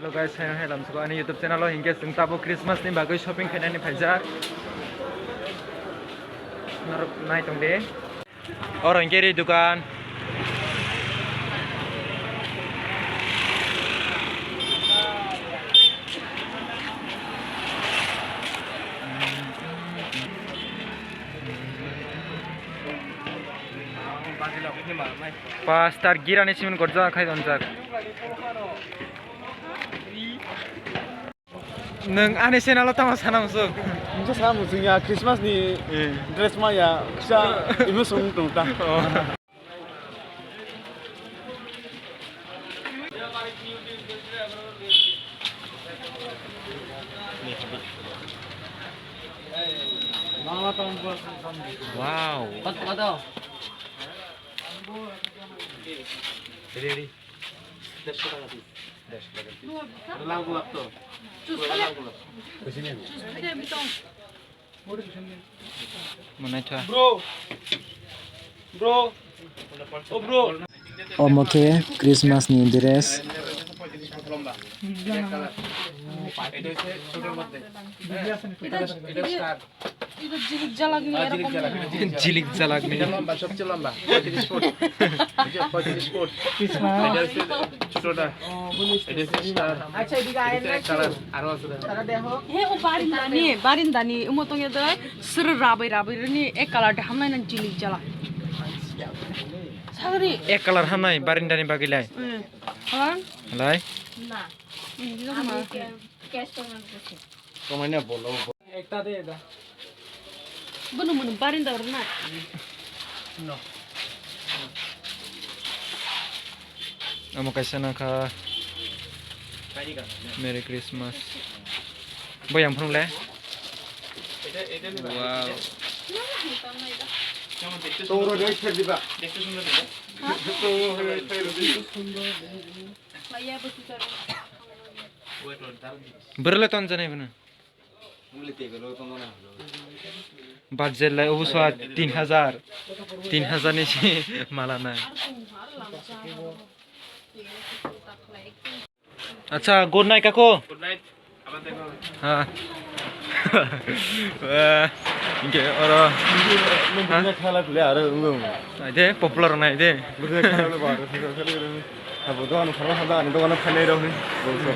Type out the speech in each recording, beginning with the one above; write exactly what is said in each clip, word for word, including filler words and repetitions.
Hello guys, hai hai lamsoko ani YouTube channel o hinkhe chwng tabuk Christmas ni bagwi shopping khainani phaijak. Norok nai tong de. Oro hinkhe ri dukan. Pastor girani simin gorja khai donjak. Nwng ani channel o tamo sana muchung? Nungsa sana muchung ya, Christmas ni dress ma ya, kisa imo song tong ta. Oh. Wow. Ready, ready. দেড়শো টাকা পিস। দেড়শো টাকা পিস। এটা লাল গোলাপ তো? Puwara লাল গোলাপ। Mwnai tha. Bro. Bro. O bro. Omo khe Christmas ni dress. এটা হচ্ছে ছোটর মধ্যে। এটা, এটা স্টার। এটা ঝিলিক ঝালাক নিয়ে আর এরকম ঝিলিক ঝালাক, এটা ঝিলিক ঝালাক। এটা লম্বা, সবচেয়ে লম্বা, পঁয়ত্রিশ ফুট। এই যে পঁয়ত্রিশ ফুট। এটা হচ্ছে ছোটটা। এটা হচ্ছে স্টার। আচ্ছা, এদিকে আয়েন। এটা এক কালার, আরো আছে দেখো। He, o barindani, barindani, imo tong yadai, sir rabai rabai rini, ek color de hamnai nang Jhilik Jhalak. Sagri. Ek color hamnai barindani bagwi lai. Hmm. Halai? Halai? Na. Hmm, gila. Ami ke-, cash payment korchi. Ekta de da. Bono mwnwi barinda rwna. No. Omo kaisa nangkha. Merry Christmas. Bo yang phunuk le? Wow. Bwrwle ton janai bono. Budget lai obo swa tin hajar. Tin hajar ni si mala nai. Acha, good night, kako. Good night. Abar dekha hobe. Ha. Eh, inke oro. Ha? Nai thala kule aro ungo. Nai de, popular nai de. Bwrwkhe khala kule aro. Abo dogan khoro hada ani dogan phanai rok ni. Bwrwkhe.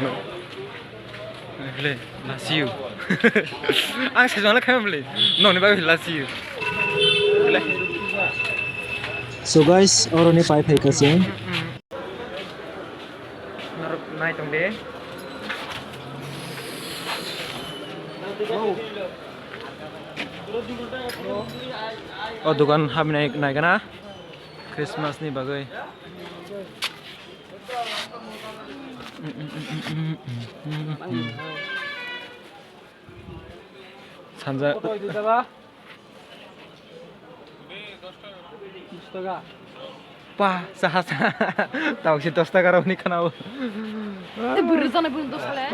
Bwrwkhe lasi o. Ang sejong le khaimam le. Noni bagwi lasi o. So guys, oro ni pai phai kha se. Norok nai tong de. O dogan habinai naigana Christmas ni bagwi. Sanja. Pa, saha saha. Tausi dos taka rok ni khana o. Eh, bwrwi jana bwrwi dos taka le.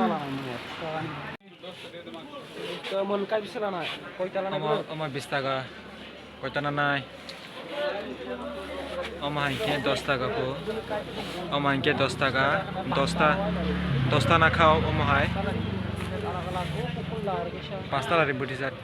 Mon kai bisala na, koi tala na. Omo, omo bis taka. Koi tala nai. Omo hai khe dos taka po. Omo hai khe dos taka. Dos ta, dos ta na kha omo hai. Pas tala ri bwtijak.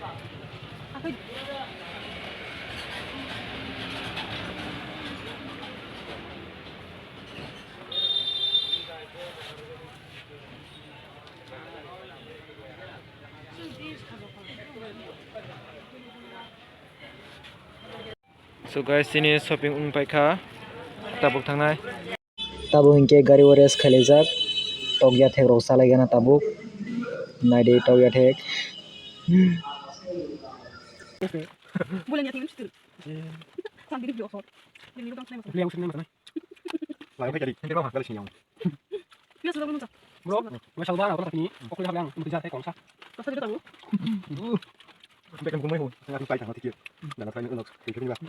So guys, chini shopping wng paikha, tabuk thangnai. Tabuk hinkhe gari o rest khailaijak, tokya thek rok chalaigana tabuk, naidi tokya thek. Boleh niat ini mesti. Sang diri video short. Diri video tang. Beli yang sini mana? Lain kali. Ini apa? Kali sini yang. Dia sudah belum cak. Bro, nggak sabar, apa lagi? Pokoknya yang mau dijaga kongsa. Rasa kita tahu. Sampai kan gumai ho. Yang aku pakai sama tiket. Dan apa ini untuk tiket ini lah.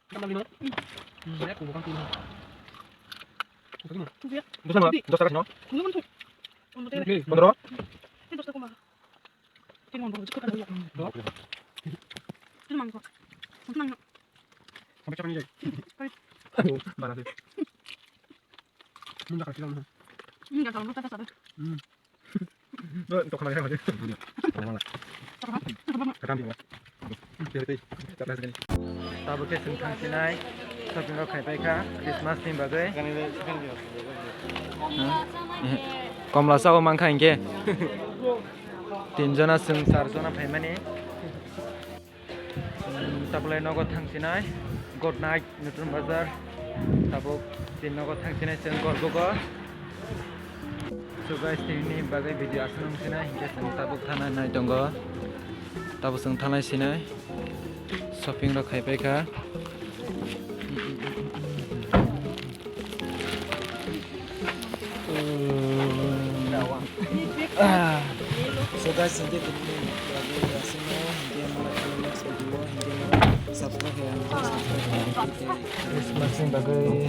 Kita beli mana? Hmm, saya aku bukan pilih. Bukan mana? Itu ya. Dos nama? Dos takas no? Belum tuh. Untuk dia. Beli. Bener? Ini dos takas mah. Ini mau berapa? Ini mangkok. Sampai kapan ini? Aduh, mana sih? Munda ka tilang. Munda ka munda ka sabe. Hmm. No, to khana khana. Khana di. Tabuk khe chwng thangsinai shopping rok khaipai kha Christmas ni bagwi. Hmm? Komla sao mankha hinkhe. Tin jona chwng char jona phaimani. Tabulai nogo thangsinai, good night, Nutun Bazar. Tabuk tin nogo thangsinai chwng gorbugo. So guys, tini bagwi video aswk wngsinai, hinkhe chwng tabuk thana nai tongo. Tabuk chwng thanai sinai, shopping rok khaipai kha. So guys, hinkhe tini bagwi aswkno, hinkhe mala next video, hinkhe mala subscribe khaiyang, subscribe khaiyang, hinkhe Christmas ni bagwi.